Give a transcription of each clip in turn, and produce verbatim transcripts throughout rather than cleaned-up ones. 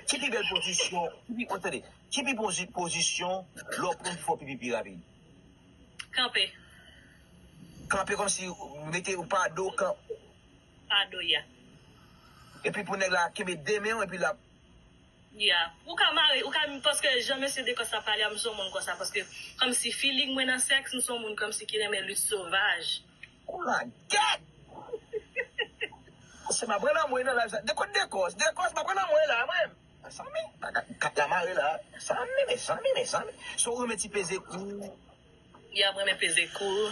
Ki pi bèl pozisyon? Ki pi, oh, tande, ki pi pozi-, pozisyon lè w pran pou fè pipi pi rapid? Kanpe. Kanpe kòmsi ou mete ou pa do, kan. Pa do, ya. Epi pou nèg la kenbe de men w epi l ap. Ya. Ou ka mare, ou ka, paske jan mesye Dekòs la pale a, m se yon moun konsa, paske kòmsi feeling mwen nan sèks, m se yon moun kòmsi ki renmen lit sovaj. Ou la gèt! Se m ap pran lanmou nan live sa. De kot Dekòs? Dekòs, m ap pran lanmou la, mwen. Mezanmi, bagay, kat la mare la. Mezanmi, mezanmi, mezanmi. Si w renmen ti peze kou. Ya, mwen renmen peze kou.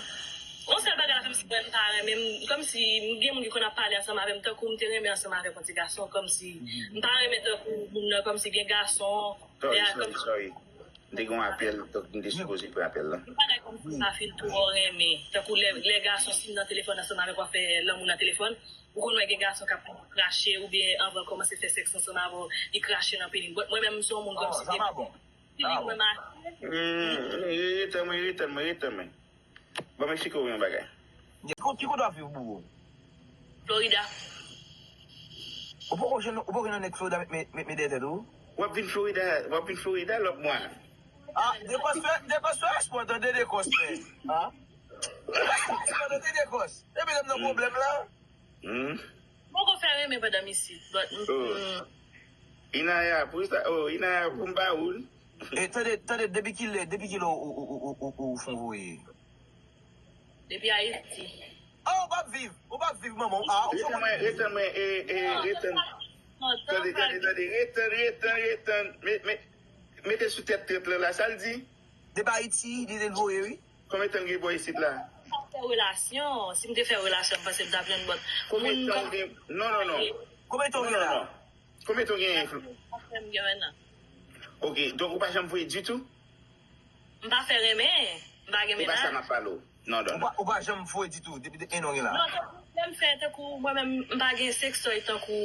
Yon sèl bagay la, kòmsi mwen m pa renmen, m, kòmsi m gen moun ki konn ap pale ansanm avè m, tankou m te renmen ansanm avèk yon ti gason, kòmsi m pa renmen tankou moun nan, kòmsi gen gason. Sorry, sorry, sorry. M te gen yon apèl, donk m te sipoze pran apèl la. Yon bagay kòmsi m pa fin twò renmen. Tankou lè, lè gason, si m nan telefòn ansanm avèk w ap fè lanmou nan telefòn, ou konn wè gen gason k ap krache, oubyen anvan l kòmanse fè sèks ansanm avè w, li krache nan penis. But mwen menm, m se yon moun kòmsi depi, depi mwen mache. Hmm, retan mwen, retan mwen, retan mwen. Ban m eksplike w yon bagay. Ki kote w ap viv, Boubou? Florida. Ou poko jwenn, ou poko jwenn nèg Florida met, met, met, met dèyè tèt ou? W ap vin Florida, w ap vin Florida lòt mwa. Ah, Dekòs fè, Dekòs fè espò tande Dekòs fè. Ah? Fè espò tande Dekòs. Epi lè m nan pwoblèm la. Hmm. Poko fè renmen pandan m isit, but, mm, Inaya, pou sa, oh, Inaya, pou m pa ou. E tande, tande, depi kilè, depi kilè ou, ou, ou fon voye? Depi Ayiti. Oh, ou p ap viv, ou p ap viv, manman. Ah, ou retan mwen, retan mwen, e, e, retan. Tande, tande, tande, retan, retan, retan. Me, me, mete sou tèt trant lan la, sa l di? Depi Ayiti, li te voye, wi. Konbyen tan l gen bò isit la? M pa fè relasyon. Si m te fè relasyon, m panse m t ap jwenn bòt. Konbyen tan l gen? Non, non, non. Konbyen tan w gen la? Konbyen tan w gen? M gen un an. Ok, donk ou pa janm voye ditou? M pa fè renmen. M pa gen mennaj. E pa sa m ap pale w. Non, non, non. Ou pa, ou pa janm voye ditou depi de un an w gen la? Non, tankou lè m fè, tankou mwen menm, m pa gen sextoy tankou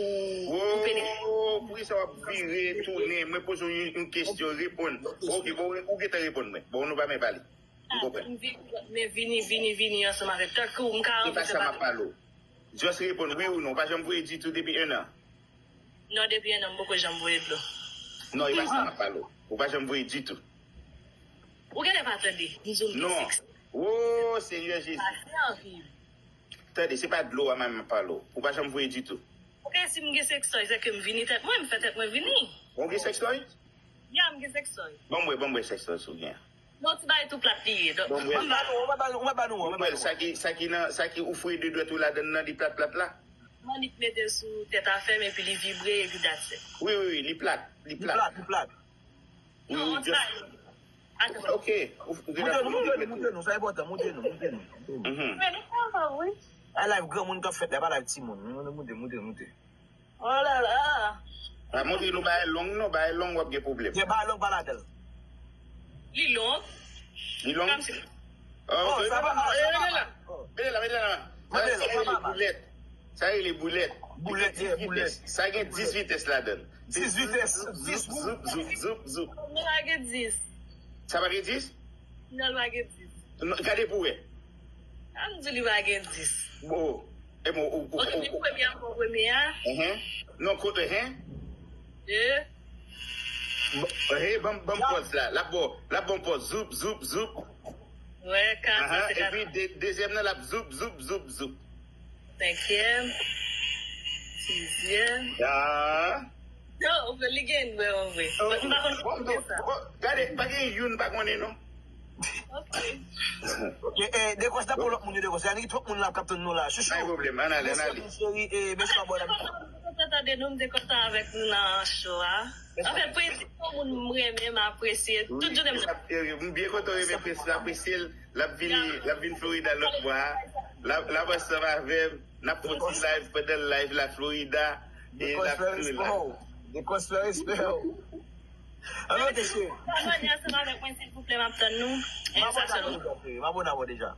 pou penetre. Oh, poukisa w ap vire tounen? Mwen poze w yon, yon kesyon, reponn. Ok, bon, ou gentan reponn mwen. Bon, nou pa menm pale. M konprann. M vini, men vini, vini, vini ansanm avèk. Tankou m ka anvi fè pati. Se pa sa m ap pale w. Just reponn wi ou non. Ou pa janm voye ditou depi un an? Non, depi un an, m poko janm voye dlo. Non, e pa sa m ap pale w. Ou pa janm voye ditou. Ou genlè pa tande. M di w m gen sèks. Non. Oh, Senyè Jezi. Tande, se pa dlo a m ap pale w. Ou pa janm voye ditou. Ok, si m gen sextoy, se ke m vini tèt mwen, m fè tèt mwen vini. Ou gen sextoy? Ya, m gen sextoy. Ban m wè, ban m wè sextoy si w gen. Non, ti bagay tou plat li ye. Donk, bon, mwen ba nou, mwen ba nou, mwen ba nou, mwen ba nou. Sa ki, sa ki nan, sa ki ou fouye de dwèt ou ladann nan, li plat plat la? Mwen li mete sou tèt afè m epi li vibre epi that's it. Wi, wi, wi, li plat, li plat. Li plat, li plat. Wi, wi, just. Ok, ou, ou gen la pou montre nou, montre nou, sa enpòtan, montre nou, montre nou. Mhm. Men nou pa wè, wi. A live granmoun k ap fèt la, pa live timoun. Montre, montre, montre. Oh la la. A, montre nou bagay long, non, bagay long w ap gen pwoblèm. Gen bagay long pa ladan l. Li long. Li long? Kòmsi. Oh, sa pa mal, sa pa mal. Mete la, mete la. Mete la, sa pa mal. Boulèt. Sa rele boulèt. Boulèt, yeah, boulèt. Sa gen dis vitès ladan l. Dis vitès, dis wou. Zoup, zoup, zoup, zoup. Non, pa gen dis. Sa pa gen dis? Non, pa gen dis. Non, gade pou wè. A m di li pa gen dis. Bon. E bon, ou, ou, ok, ou, men premye a, bon, premye a. Mhm. Non, kote, hein? De. Bon, hey, ban m, ban m pòz la. L ap bon, l ap bon pòz. Zoup, zoup, zoup. Wè, kat, aha, se kat. Epi de, dezyèm nan, l ap zoup, zoup, zoup, zoup. Senkyèm. Sizyèm. Ya. Yo, li gen dwe, an vre. Oh, m pa konn bon, bon, sa. Bon, gade, pa gen youn pa konnen, non. Ok. Ok, eh, Dekòs, n ap pran lòt moun yo, Dekòs. Annik twòp moun la k ap tann nou la. Chouchou. Pa gen pwoblèm, ann ale, ann ale. Mesye, cheri, eh, mesye, abòne. Mwen kontan tande nou, m te kontan avèk nou nan show a. Anfen, Prince se yon moun m renmen, m apresye. Tout jounen m. M byen kontan w renmen Prince, m apresye l. L ap vini, l ap vin Florida lòt mwa. L ap, l ap ansanm avè m. N ap fè yon ti live pandan live la Florida. E l ap tou la. Dekòs, fè respè w. Ann monte, cheri. Abòne ansanm avèk mwen, silvouplè, m ap tann nou. M abòne avè w deja, cheri. M abòne avè w deja.